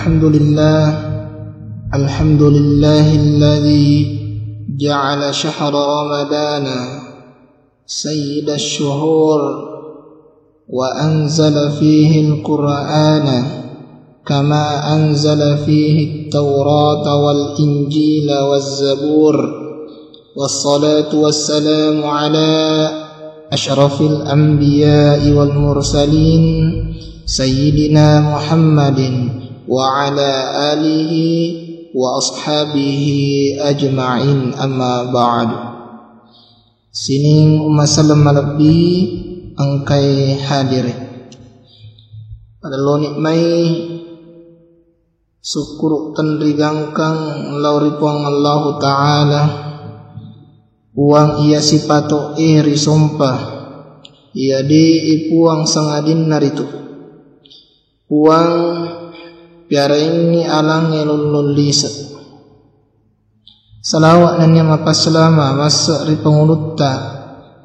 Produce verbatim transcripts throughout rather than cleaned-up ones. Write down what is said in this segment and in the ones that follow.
الحمد لله. الحمد لله الذي جعل شهر رمضان سيد الشهور، وأنزل فيه القرآن كما أنزل فيه التوراة والإنجيل والزبور، والصلاة والسلام على أشرف الأنبياء والمرسلين سيدنا محمد وعلى آله وأصحابه أجمعين، أما بعد. Sining umma selleng malebbi engkai hadiri. Pada loni mai sukkuru tenri gangkang lao ri Puang Allahu Ta'ala, Puang iya sipato'e risompa, iya de'i Puang sangadinna ritu. Puang piaraingngi alangnge lollong lise. Salawa nennia mapassalama masse ri pangulutta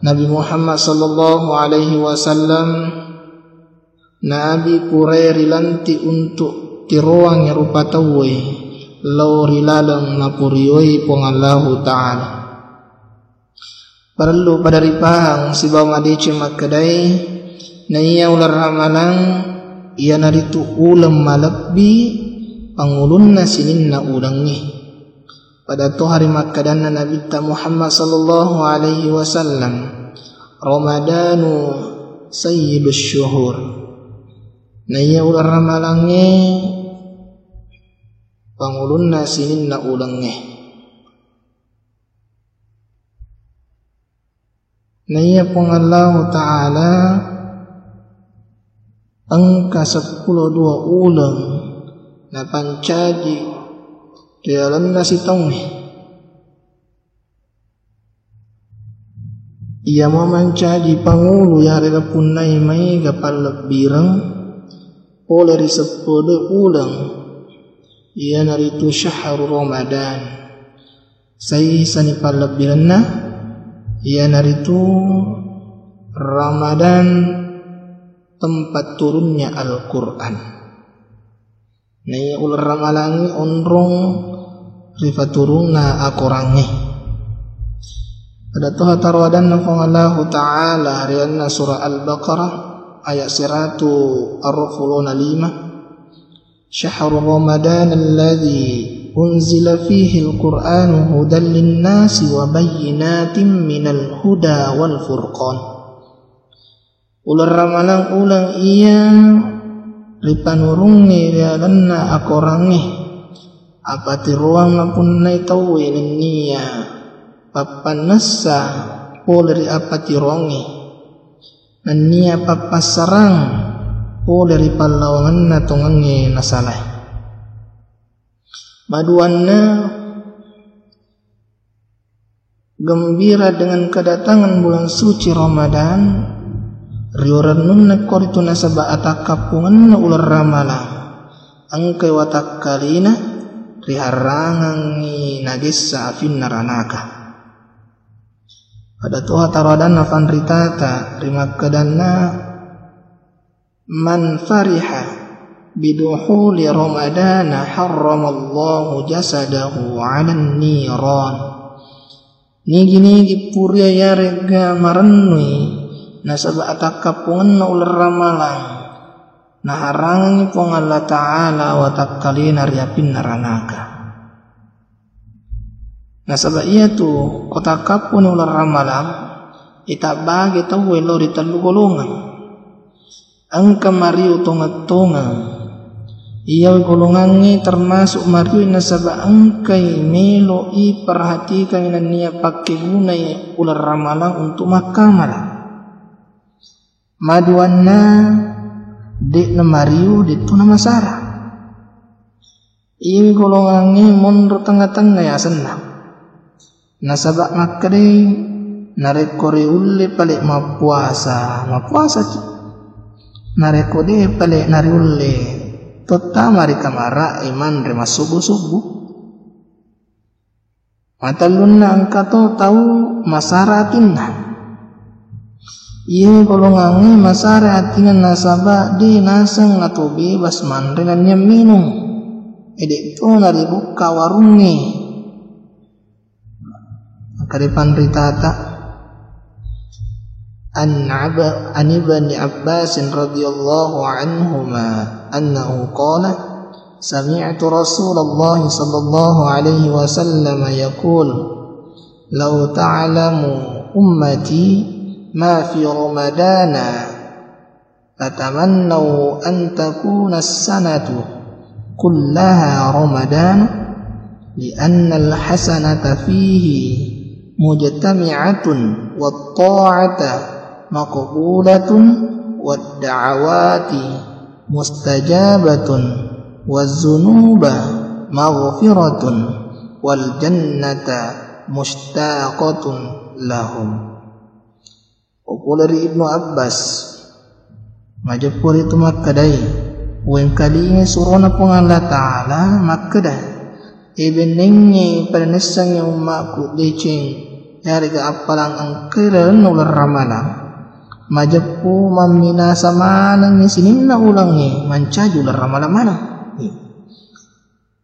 Nabi Muhammad sallallahu alaihi wasallam, Nabi purae rilanti untuk tiroangngi rupa tauwe lao ri laleng napurioi Puang Allahu Ta'ala. Parellu pada ripahang sibawa madeceng makkedai, naiya uleng ramalang iyanaritu uleng malebbi pangulunna sininna ulengnge. Pada toha ri makkedanna Nabitta Muhammad sallallahu alaihi wasallam, Ramadanu sayyidus syuhur. Naiya uleng ramalangnge pangulunna sininna ulengnge. Naiya Puang Allahu Ta'ala engka seppulo dua uleng napancaji ri lalenna sitaungnge. Iyamo mancaji pangulu yarega punnai maega pallebbireng pole ri seppulo dua uleng, iyanaritu syahru Ramadan. Saisani pallebbirenna, iyanaritu Ramadan, tempat turunnya Al-Quran. Naiya uleng ramalangnge onrong rifaturunna akorangnge. Pada toha taro adanna Puang Allahu Ta'ala ri anna surah Al-Baqarah ayat siratu arwa pulona lima. شهر رمضان الذي أنزل فيه القرآن هدى للناس وبينات من الهدى والفرقان. Uleng ramalang uleng iya ripanurungngi ri lalenna akorangnge, apatiroang napunnai tauwe nennia pappannessa pole ri apatiroangnge. Nennia pappassarang pole ri pallawangenna tongengnge nasalae. Maduanna, gembira dengan kedatangan bulan suci Ramadan, rio rennunna koritu nasaba atakkappungenna uleng ramalang, engkai watakkalina riharangangngi nagessa afinna ranaka. Pada toha taro adanna fanritata rimakkedanna, "Man fariha biduhuli Ramadana harramallahu jasadahu 'alan niran." Nigi-nigi puria yarega marennui nasaba atakkappungenna uleng ramalang, naharangangngi Puang Allah Ta'ala watakkalina ri apinna ranaka. Nasaba iyatu ko takkappuni uleng ramalang, itabbage tauwe lao ri tellu golongang. Engka mariu tongeng-tongeng. Iyawe golongangnge termasuk mariu nasaba engkai melo iperhatikangngi nennia pakkegunai uleng ramalang untuk makkamala. Maduanna, de'na mariu, de'tona masara. Iyawe golongangnge monro tengnga-tengnga yasenna. Nasaba makkedai, narekko riulle pale mappuasa, mappuasaki. Narekko de pale nariulle, tottama ri kamara'e manre massubbu-subbu. Matellunna engka to tau masara atinna. Iye golongangnge masara atinna nasaba de naseng atau bebas manre nennia minung. Ede' tu naribukka warungnge. Makkeda panritata, an Ab-, an Ibni Abbasin radhiyallahu anhuma annahu qala, sami'tu Rasulullah sallallahu alaihi wasallam yaqul, law ta'lamu ummati ma fi Ramadana, fatamannau an takuna as-sanatu kullaha Ramadana, li'annal hasanata fihi mujtami'atun, wat ta'ata maqbulatun, wad da'awati mustajabatun, waz zunuba maghfiratun, wal jannata mushtaqatun lahum. Ko pole ri Ibnu Abbas, majeppu ritu makkedai, wengkalingai surona Puang Allah Ta'ala makkeda, e bennengnge pada naissengngi ummakku deceng, yarega appalang engkai lalenna uleng Ramalang, majeppu mamminasa manengngi sininna ulengnge mancaji uleng Ramalang maneng.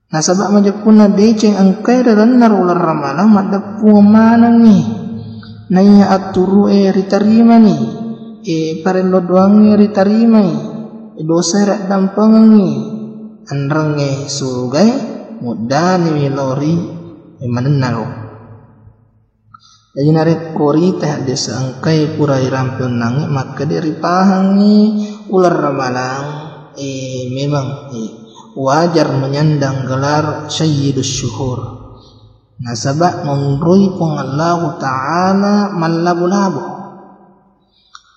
Nasaba majeppunna deceng engkai lalenna ro uleng Ramalang maddeppungeng manengngi. Naiya atturu'e ritarimani, e parello doangnge ritarimai, dosae riaddampengengngi, enrengnge surugae muddaniwi lao ri manenna ro. Jaji narekko rita haddesa engkae pura irampe onnangnge, makkeda ripahangngi uleng Ramalang, eh, memang, eh, wajar menyandang gelar Sayyidus Syuhur. Nasaba monroi Puang Allahu Ta'ala mallabo-labo.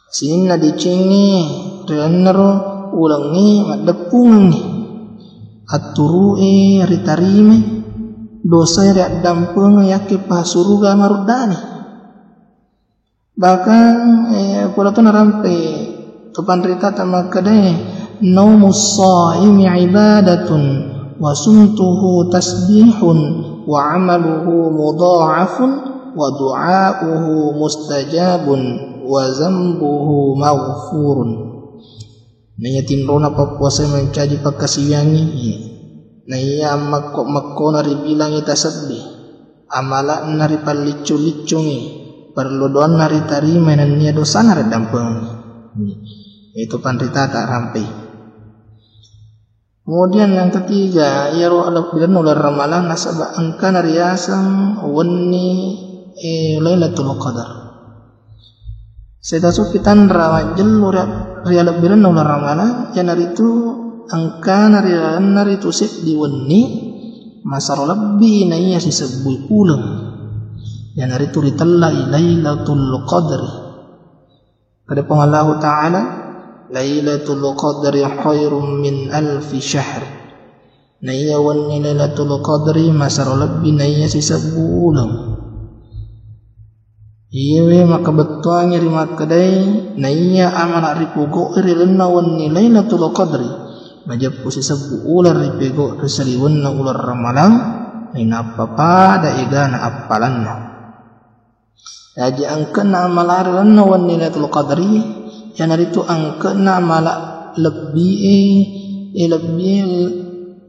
Sininna decengnge ri lennaro ulengnge maddeppungengngi. Atturu'e ritarimai, dosae riaddampengeng yakke pasuruga maruddani. Bahkan, eh, pura to narampe to panritata makkedae, naumus shaimi ibadatun wa sumtuhu tasbihun wa amaluhu mudha'afun wa du'a'uhu mustajabun wa zambuhu maghfurun. Naiya tinrona pappuasae mancaji pakkasiwiyangngi, iya. Naiya ammakko-makkona ribilangi tasebbi, amala'na ripalliccu-liccungi, parellu doanna ritarimai nennia dosana riaddampengengngi. Itu panritata rampei. Kemudian yang ketiga, iyaro alebbirenna uleng Ramalang nasaba engkana riaseng wenni, eh, Lailatul Qadar. Setasopi tanra majjello ri, ri alebbirenna uleng Ramalang, iyanaritu engkana ri lalenna ritu seddi wenni, masero lebbi naiya sisebbui uleng. Iyanaritu ritellai Lailatul Qadri. Kada Puang Allahu Ta'ala, Lailatul Qadri khairum min alfi syahr. Naiya wenni Lailatul Qadri masero lebbi naiya sisebbu uleng. Iyewe makabettuangngi rimakkedai, naiya amala ripugo'i ri lalenna wenni Lailatul Qadri, majeppu sisebbu uleng ripego ri saliwenna uleng Ramalang, nainappa pada egana appalanna. Jaji, angkenna amala ri lalenna wenni Lailatul Qadri, iyanaritu angkenna amala lebbi'e, e, lebbi'e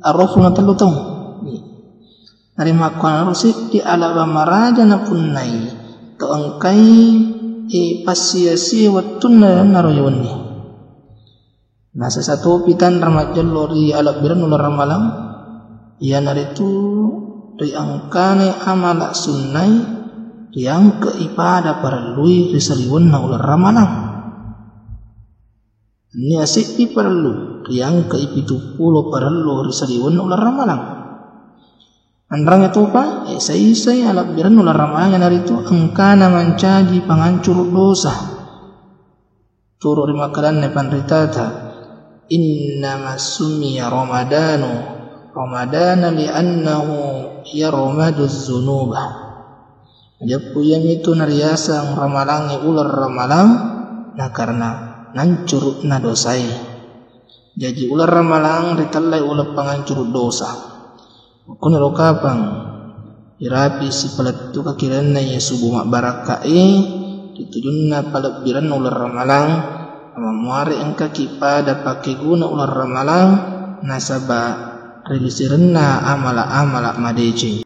arofuna tellu taung. Narimakkuannaro seddi alaba maraja napunnai to engkai, e, passia-sia wettunna ri lalenna ro wenni. Nasesa topi tanra majjello ri alebbirenna uleng Ramalang, iyanaritu riangkanai amala sunnai riangke'i pada parellui ri saliwenna uleng Ramalang. Nennia seddi parellu, riangke'i pitu pulo parellu ri saliwenna uleng Ramalang. Enrengnge topa, e, saisai alebbirenna uleng Ramalang, iyanaritu engkana mancaji pangancuru dosa. Turu ri makkedanna panritata, innama summiya Ramadanu Ramadana li'annahu yarmadu dzunuba. Majeppu iyamitu nariaseng Ramalangnge uleng Ramalang, nakarena nancuru'na dosae. Jaji uleng Ramalang ritellai uleng pangancuru dosa. Makkuniro kapang irapi sipalettukaki lalenna iye subu mabbarakkae, ritujunna palebbirenna uleng Ramalang, namammuare engkaki pada pakkeguna uleng Ramalang, nasaba ri liserenna amala-amala madeceng.